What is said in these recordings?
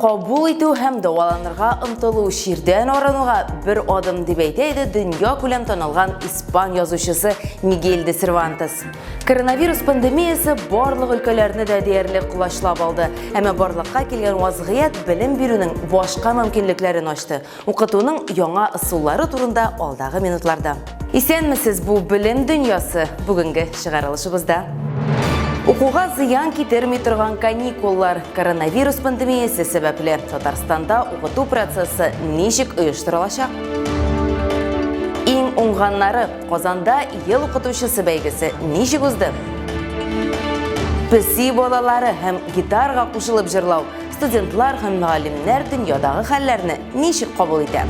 кабул итү һәм дәваланырга омтылу чирдән арынуга бер адым, дип әйтә иде дөньякүләм танылган испан язучысы Мигель де Сервантес. Коронавирус пандемиясе барлык өлкәләрне дә диярлек колачлап алды. Әмма барлыкка килгән вазгыять белем бирүнең башка мөмкинлекләрен ачты. Укытуның яңа ысуллары турында алдагы минутларда. Исәнмесез, бу Белем дөньясы бүгенге чыгарылышыбызда. Укуга зыян китерми торган каникуллар. Коронавирус пандемиясе сәбәпле Татарстанда укыту процессы ничек оештырылачак? Иң уңганнары Казанда ел укытучысы бәйгесе ничек узды? Песи балалары һәм гитарага кушылып җырлау. Студентлар һәм мөгаллимнәр дөньядагы хәлләрне ничек кабул итә?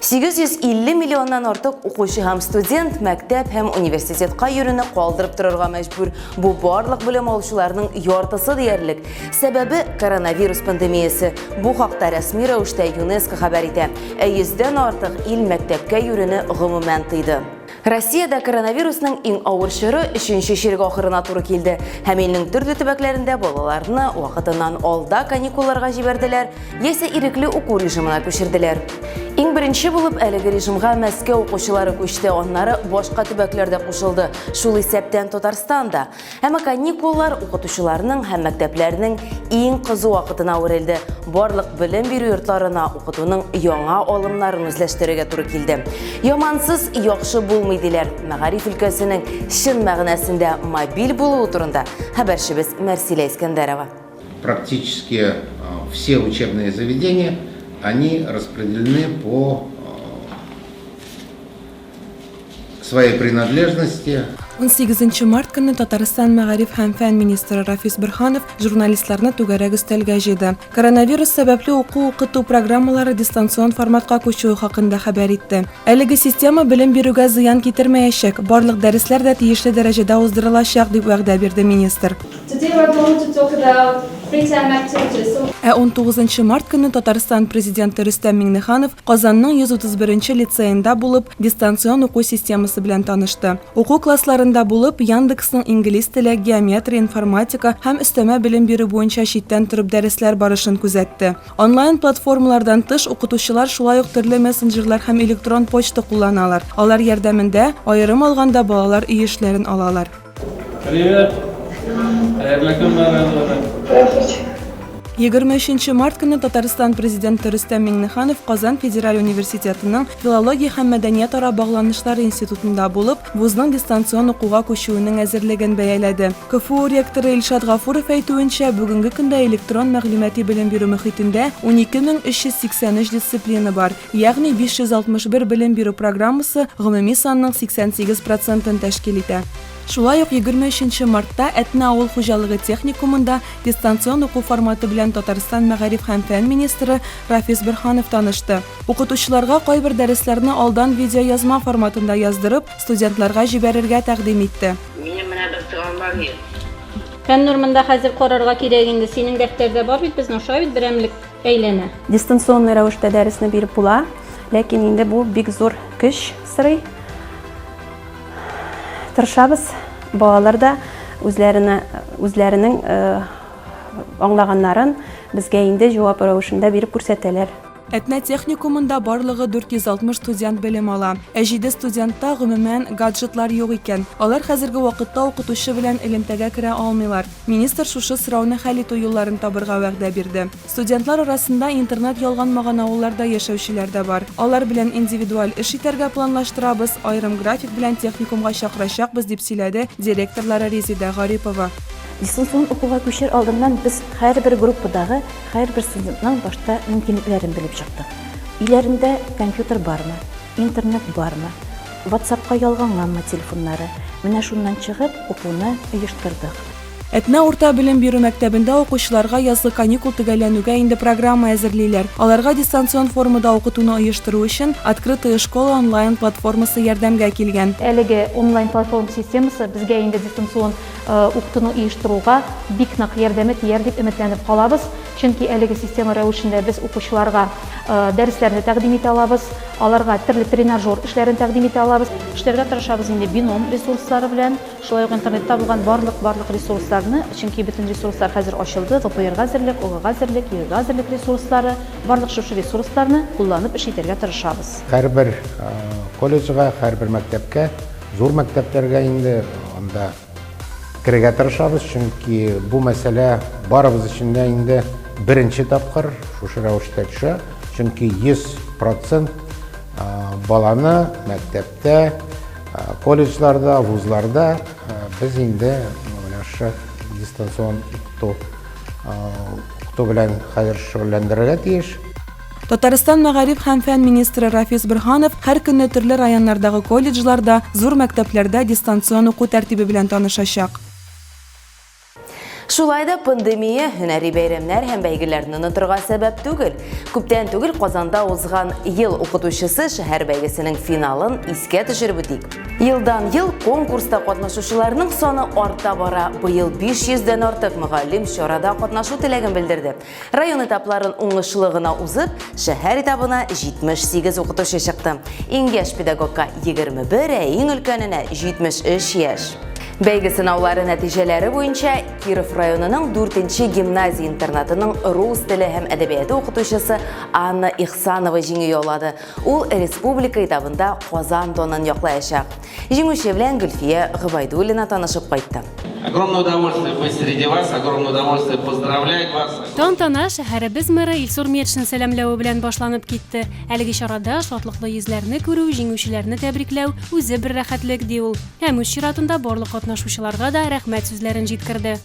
850 миллионнан артык укучы һәм студент мәктәп һәм университетка йөрүне калдырып торырга мәҗбүр. Бу барлык белем алучыларның яртысы диярлек. Сәбәбе коронавирус пандемиясе. Бу хакта рәсми рәвештә ЮНЕСКО хәбәр итә. Ә йөздән артык ил мәктәпкә йөрүне гомумән тыйды. Россиядә коронавирусның иң авыр чоры өченче чирек ахырына туры килде һәм илнең төрле төбәкләрендә балаларны вакытыннан алда каникулларга җибәрделәр яисә ирекле уку режимына күчерделәр. Иң беренче булып әлеге режимга Мәскәү укучылары күчте, аннары башка төбәкләр дә кушылды, шул исәптән Татарстан да. Әмма каникуллар укытучыларның һәм мәктәпләрнең иң кызу вакытына әверелде. Барлык белем бирү йортларына укытуның яңа алымнарын үзләштерергә туры килде. Ямансыз яхшы булмый диләр. Мәгариф өлкәсенең чын мәгънәсендә мобиль булуы турында хәбәрчебез Мәрсилә Искәндәрова. Практически все учебные заведения, они распределены по своей принадлежности. 18 март көнне Татарстан мәгариф һәм фән министры Рафис Борһанов журналистларны түгәрәк өстәлгә җыйды. Коронавирус сәбәпле уку-укыту программалары дистанцион форматка күчүе хакында хәбәр итте. Әлеге система белем бирүгә зыян китермәячәк, барлык дәресләр дә тиешле дәрәҗәдә уздырылачак, дип вәгъдә бирде министр. Today we are going to talk about free time activities. So Ә 19 март көнне Татарстан Президенты Рөстәм Миңнеханов Казанның 131 нче лицеенда булып, дистанцион уку системасы белән танышты. Уку классларында булып, Яндексның инглиз теле, геометрия, информатика һәм өстәмә белем бирү буенча читтән торып дәресләр барышын күзәтте. Онлайн-платформалардан тыш, укытучылар шулай ук төрле мессенджерлар һәм электрон почта кулланалар. Алар ярдәмендә, аерым алганда, балалар өй эшләрен алалар. Привет! Хәерле көннәр, Здравствуйте. 23 март көнне Татарстан Президенты Рөстәм Миңнеханов Казан федераль университетының Филология һәм мәдәниятара багланышлар институтында булып, вузның дистанцион укуга күчүенең әзерлеген бәяләде. КФУ ректоры Илшат Гафуров әйтүенчә, бүгенге көндә электрон мәгълүмати белем бирү мөхитендә 12383 дисциплина бар, Ягъни 561 белем бирү программасы гомуми санның 88 процентын тәшкил итә. Шулай ук 23 нче мартта Әтнә авыл хуҗалыгы техникумында дистанцион уку форматы белән Татарстан мәгариф һәм фән министры Рафис Борһанов танышты. Укытучыларга кайбер дәресләрне алдан видеоязма форматында яздырып, студентларга җибәрергә тәкъдим итте. Минем менә бер сорауым бар иде. Фәннур, монда хәзер карарга кирәк инде, синең дәфтәрдә бар бит безнең, шулай бит берәмлек. Әйләнә. Дистанционный рәвештә дәресне биреп була, ләкин инде бу бик зур көч сорый. Тырышабыз, балалар да үзләренә үзләренең аңлаганнарын безгә инде җавап рәвешендә биреп күрсәтәләр. Әтнә техникумында барлыгы 460 студент белем ала. Ә җиде студентта, гомумән, гаджетлар юк икән. Алар хәзерге вакытта укытучы белән элемтәгә керә алмыйлар. Министр шушы сорауны хәл итү юлларын табырга вәгъдә бирде. Студентлар арасында интернет ялганмаган авылларда яшәүчеләр дә бар. Алар белән индивидуаль эш итәргә планлаштырабыз, аерым график белән техникумга чакырачакбыз, дип сөйләде директорлары Резеда Гарипова. Дистанцион укуга күчәр алдыннан без һәрбер группадагы һәрбер студентның башта мөмкинлекләрен белеп чыктык. Өйләрендә компьютер бармы, интернет бармы, ватсапка ялганганмы телефоннары, менә шуннан чыгып укуны оештырдык. Әтнә урта белем бирү мәктәбендә укучыларга язгы каникул төгәлләнүгә инде программа әзерлиләр. Аларга дистанцион формада укытуны оештыру өчен Открытая школа онлайн платформасы ярдәмгә килгән. Әлеге онлайн платформа системасы безгә инде дистанцион укытуны оештыруга бик нык ярдәме тияр дип өметләнеп калабыз. Чөнки әлеге система рәвешендә без укучыларга дәресләрне тәкъдим итә алабыз, аларга төрле тренажер эшләрен тәкъдим итә алабыз. Эшләргә тырышабыз инде бином ресурслары белән, шулай ук интернетта булган барлык-барлык ресурсларны, чөнки бөтен ресурслар хәзер ачылды, ВПРга әзерлек, ОГЭга әзерлек, ЕГЭга әзерлек ресурслары, барлык шушы ресурсларны кулланып эш итәргә тырышабыз. Һәрбер колледжга, һәрбер мәктәпкә, зур мәктәпләргә инде анда керергә тырышабыз, чөнки бу мәсьәлә барыбыз өчен дә инде беренче тапкыр шушы рәвештә төшә, чөнки 100% баланы мәктәптә, колледжларда, вузларда без инде менә шушы дистанцион укыту укыту белән хәзер шөгыльләндерергә тиеш. Татарстан мәгариф һәм фән министры Рафис Борһанов һәр көнне төрле районнардагы колледжларда, зур мәктәпләрдә дистанцион уку тәртибе белән танышачак. Шулай да пандемия һөнәри бәйрәмнәр һәм бәйгеләрне онытырга сәбәп түгел. Күптән түгел Казанда узган Ел укытучысы шәһәр бәйгесенең финалын искә төшереп үтик. Елдан-ел конкурста катнашучыларның саны арта бара. Быел 500 дән артык мөгаллим чарада катнашу теләген белдерде. Район этапларын уңышлы гына узып, шәһәр этабына 78 укытучы чыкты. Иң яшь педагогка 21, ә иң өлкәненә 73 яшь. Бәйге сынаулары нәтиҗәләре буенча Киров районының 4 гимназия интернатының рус теле һәм әдәбияты укытучысы Анна Ихсанова җиңү яулады. Ул республика этабында Казан данын яклаячак. Җиңүче белән Гөлфия Гобәйдуллина танышып кайтты. Огромное удовольствие быть среди вас, огромное удовольствие поздравлять вас. Тантана шәһәребез мэры Илсур Метшин сәламләве белән башланып китте. Әлеге чарада шатлыклы йөзләрне күрү, җиңүчеләрне тәбрикләү үзе бер рәхәтлек, ди ул. Һәм үз чиратында барлык катнашучыларга да рәхмәт сүзләрен җиткерде.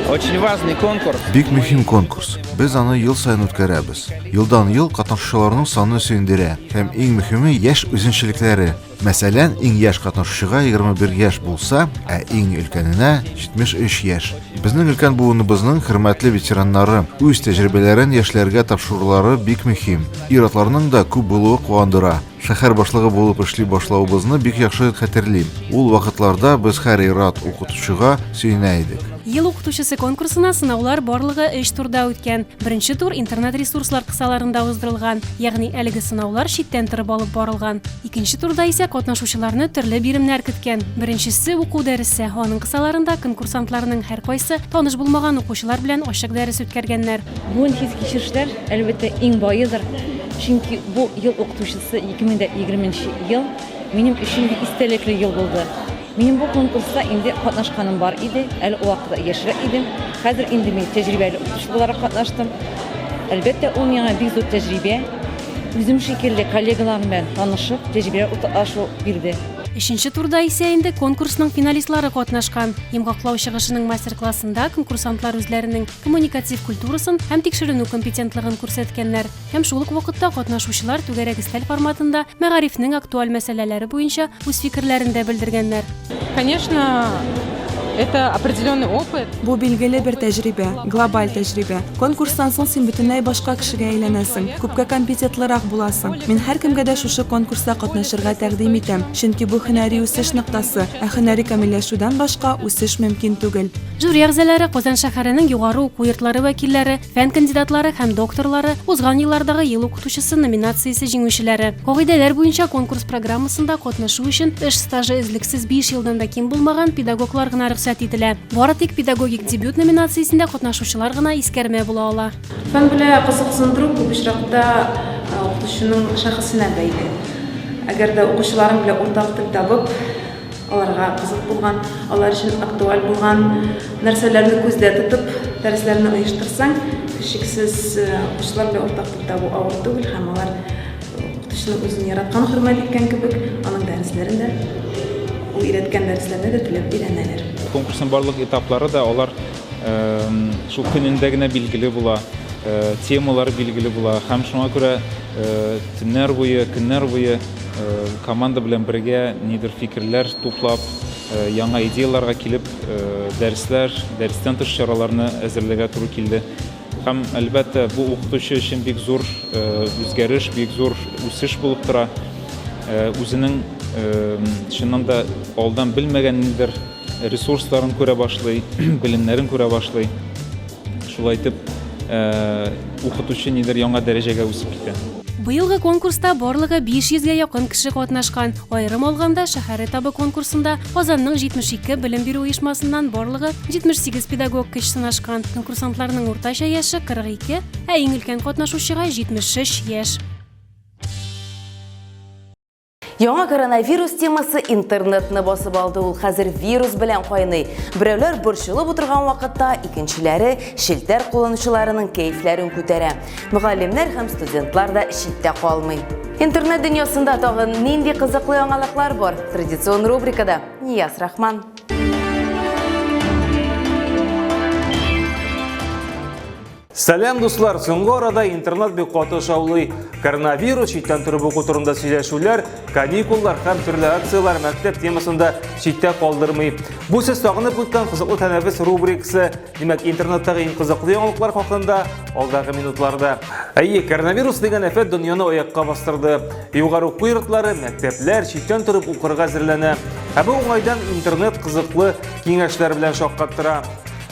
Очень важный конкурс. Бик мөһим конкурс. Без аны ел саен үткәрәбез. Елдан-ел катнашучыларның саны сөендерә. Һәм иң мөһиме, яшь үзенчәлекләре. Мәсәлән, иң яшь катнашучыга 21 яшь булса, ә иң өлкәненә 73 яшь. Безнең өлкән буыныбызның хөрмәтле ветераннары үз тәҗрибәләрен яшьләргә тапшырулары бик мөһим. Ир-атларның да күп булуы куандыра. Шәһәр башлыгы булып эшли башлавыбызны бик яхшы хәтерлим. Ул вакытларда без һәр ир-ат укытучыга сөенә идек. Ел укытучысы конкурсына сынаулар барлыгы өч турда үткән. Беренче тур интернет-ресурслар кысаларында уздырылган, ягъни әлеге сынаулар читтән торып алып барылган. Икенче турда исә катнашучыларны төрле биремнәр көткән. Беренчесе, уку дәресе. Аның кысаларында конкурсантларның һәркайсы таныш булмаган укучылар белән ачык дәрес үткәргәннәр. Бүген хис-кичерешләр, әлбәттә, иң баедыр. Чөнки бу Ел укытучысы 2020 нче ел минем өчен бик истәлекле ел булды. Минем бу конкурста инде катнашканым бар иде, әле ул вакытта яшьрәк идем. Хәзер инде мин тәҗрибәле укытучы буларак катнаштым. Әлбәттә, ул миңа бик зур тәҗрибә, үзем шикелле коллегаларым белән танышып, тәҗрибә уртаклашу бирде. Өченче турда исә инде конкурсның финалистлары катнашкан. Йомгаклау чыгышының мастер-классында конкурсантлар үзләренең коммуникатив культурасын һәм тикшеренү компетентлыгын күрсәткәннәр. Һәм шул ук вакытта катнашучылар түгәрәк өстәл форматында мәгарифнең актуаль мәсьәләләре буенча үз фикерләрен дә белдергәннәр. Конечно, это определенный опыт. Бу билгеле бер тәҗрибә, глобаль тәҗрибә. Конкурстан соң син бөтенләй башка кешегә әйләнәсең, күпкә компетентлырак буласың. Мин һәркемгә дә шушы конкурста катнашырга тәкъдим итәм, чөнки бу һөнәри үсеш ноктасы, ә һөнәри камилләшүдән башка үсеш мөмкин түгел. Жюри әгъзалары, Казан шәһәренең югары уку йортлары вәкилләре, Фән кандидатлары һәм докторлары, узган еллардагы Ел укытучысы номинациясе җиңүчеләре. Кагыйдәләр буенча конкурс программасында катнашу өчен эш стажы өзлексез 5 елдан да ким булмаган педагоглар гына рөхсәт ителә. Бары тик Педагогик дебют номинациясендә катнашучылар гына искәрмә була ала. Фән белән кызыксындыру күп очракта укытучының шәхесенә бәйле. Әгәр дә укучыларың белән уртак тел табып, Аларга кызык булган, алар өчен актуаль булган нәрсәләрне күздә тотып, дәресләрне оештырсаң, һичшиксез укучылар белән уртак тел табу авыр түгел һәм алар укытучының үзен яраткан, хөрмәт иткән кебек, аның дәресләрен дә, ул өйрәткән дәресләрне дә теләп өйрәнәләр. Конкурсның барлык этаплары да алар шул көнендә генә билгеле була, темалар билгеле була һәм шуңа күрә төннәр буе, көннәр буе Команда белән бергә нидер фикерләр туплап, яңа идеяләргә килеп, дәресләр, дәрестән тыш чараларны әзерләргә туры килде. Һәм, әлбәттә, бу укытучы өчен бик зур үзгәреш, бик зур үсеш булып тора. Үзенең чыннан да алдан белмәгән нидер ресурсларын күрә башлый, белемнәрен күрә башлый. Шулай итеп, укытучы нидер яңа дәрәҗәгә үсеп китә. Быелгы конкурста барлыгы 500 гә якын кеше катнашкан. Аерым алганда, шәһәр этабы конкурсында Казанның 72 белем бирү оешмасыннан барлыгы 78 педагог көч сынашкан. Конкурсантларның уртача яше 42, ә иң өлкән катнашучыга 73 яшь. Яңа коронавирус темасы интернетны басып алды. Ул хәзер вирус белән кайный. Берәүләр борчылып утырган вакытта, икенчеләре челтәр кулланучыларының кәефләрен күтәрә. Мөгаллимнәр һәм студентлар да читтә калмый. Интернет дөньясында тагын нинди кызыклы яңалыклар бар? Традицион рубрикада Нияз Рахман. Сәлам, дуслар! Соңгы арада интернет бик каты шаулый. Коронавирус, читтән торып уку турында сөйләшүләр, каникуллар һәм төрле акцияләр мәктәп темасын да читтә калдырмый. Бу сез сагынып көткән кызыклы тәнәфес рубрикасы. Димәк, интернеттагы иң кызыклы яңалыклар хакында алдагы минутларда. Әйе, коронавирус дигән афәт дөньяны аякка бастырды. Югары уку йортлары, мәктәпләр читтән торып укырга әзерләнә. Ә бу уңайдан интернет кызыклы киңәшләр белән шаккаттыра.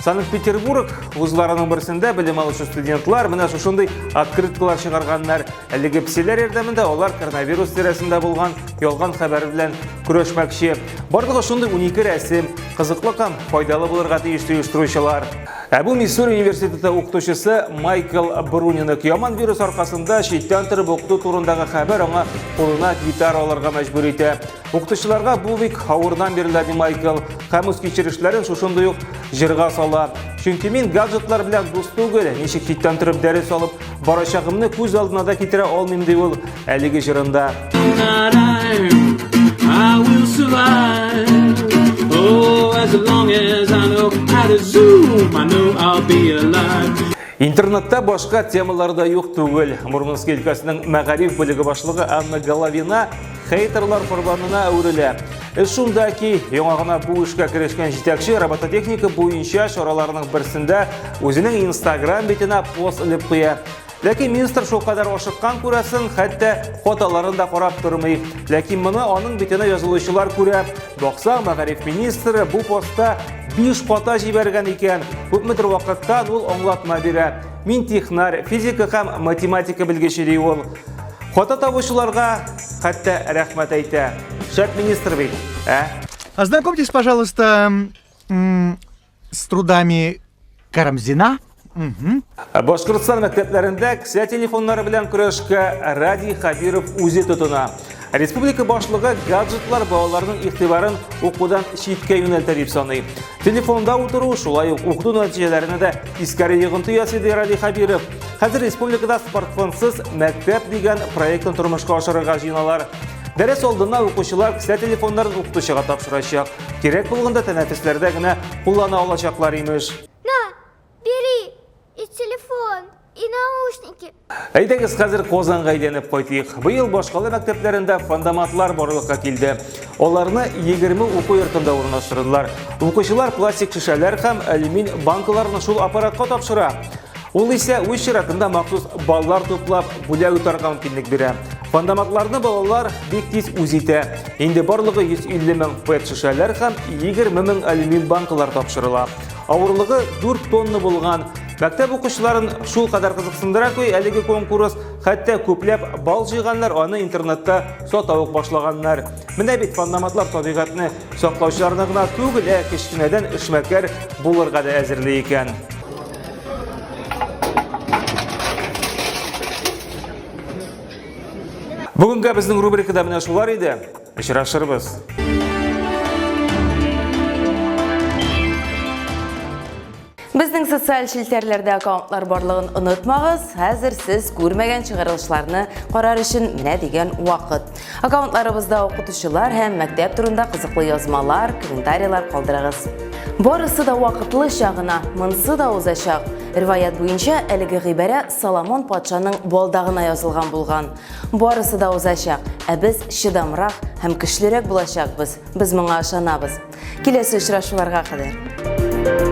Санкт-Петербург вузларының берсендә белем алучы студентлар менә шушындый открыткалар чыгарганнар. Әлеге песиләр ярдәмендә алар коронавирус тирәсендә булган ялган хәбәр белән көрәшмәкче. Барлыгы шундый 12 рәсем, кызыклы һәм файдалы булырга тиеш оештыручылар. Ә бу Миссури университеты укытучысы Майкл Брунинок яман вирус аркасында читтән торып укыту турындагы хәбәр аңа кулына гитара алырга мәҗбүр итә. Укытучыларга бу бик авырдан бирелә, ди Майкл. Һәм үз кичерешләрен шушындый ук җырга сала. Чөнки мин гаджетлар белән дус түгел, ничек читтән торып дәрес алып барачагымны күз алдына да китерә алмыйм, ди ул әлеге җырында. I will survive. Oh, as long as I know how to zoom, I know I'll be alive. Интернетта башка темалар да юк түгел. Мурманск өлкәсенең мәгариф бүлеге башлыгы Анна Головина хейтерлар корбанына әверелә. Эш шунда ки, яңа гына бу эшкә керешкән җитәкче робототехника буенча чараларның берсендә үзенең Инстаграм битенә пост элеп куя. Ләкин министр шулкадәр ашыккан күрәсең, хәтта хаталарын да карап тормый. Ләкин моны аның битенә язылучылар күрә. Баксаң, мәгариф министры бу постта 5 хата җибәргән икән. Күпмедер вакыттан ул аңлатма бирә. Мин технарь, физика һәм математика белгече, ди ул. Хата табучыларга хәтта рәхмәт әйтә. Шәп министр бит, ә? Ознакомьтесь, пожалуйста, с трудами Карамзина. Угу. Башкортстан мәктәпләрендә кесә телефоннары белән көрәшкә Радий Хабиров үзе тотына. Республика башлыгы гаджетлар балаларның игътибарын укудан читкә юнәлтә дип саный. Телефонда утыру шулай ук укыту нәтиҗәләренә дә тискәре йогынты ясый ди Радий Хабиров. Хәзер республикада смартфонсыз мәктәп дигән проектын тормышка ашырырга җыеналар. Дәрес алдыннан укучылар кесә телефоннарын укытучыга тапшырачак. Кирәк булганда тәнәфесләрдә генә куллана алачаклар имеш. На, бери и телефон, и наушники. Әйдәгез хәзер Казанга әйләнеп кайтыйк. Быел башкала мәктәпләрендә фандоматлар барлыкка килде. Аларны 20 уку йортында урнаштырдылар. Укучылар пластик шешәләр һәм алюмин банкаларны шул аппаратка тапшыра. Ул исә үз чиратында махсус баллар туплап, бүләк отарга мөмкинлек бирә. Фандоматларны балалар бик тиз үз итә. Инде барлыгы 150 мең пэт шешәләр һәм 20 мең алюмин банкалар тапшырыла. Авырлыгы 4 тонна булган Мәктәп укучыларын шул кадәр кызыксындыра ки, әлеге конкурс, хәтта күпләп балл җыйганнар аны интернетта сата ук башлаганнар. Менә бит фандоматлар табигатьне саклаучыларны гына түгел, ә кечкенәдән эшмәкәр булырга да әзерли икән. Бүгенгә безнең рубрикада менә шулар иде. Очрашырбыз. Безнең социаль челтәрләрдә аккаунтлар барлыгын онытмагыз. Хәзер сез күрмәгән чыгарылышларны карар өчен менә дигән вакыт. Аккаунтларыбызда укытучылар һәм мәктәп турында кызыклы язмалар, комментарийлар калдырыгыз. Барысы да вакытлыча гына, монсы да узачак. Риваять буенча, әлеге гыйбарә Соломон патшаның балдагына язылган булган. Барысы да узачак, ә без чыдамрак һәм көчлерәк булачакбыз. Без моңа ышанабыз. Киләсе очрашуларга кадәр.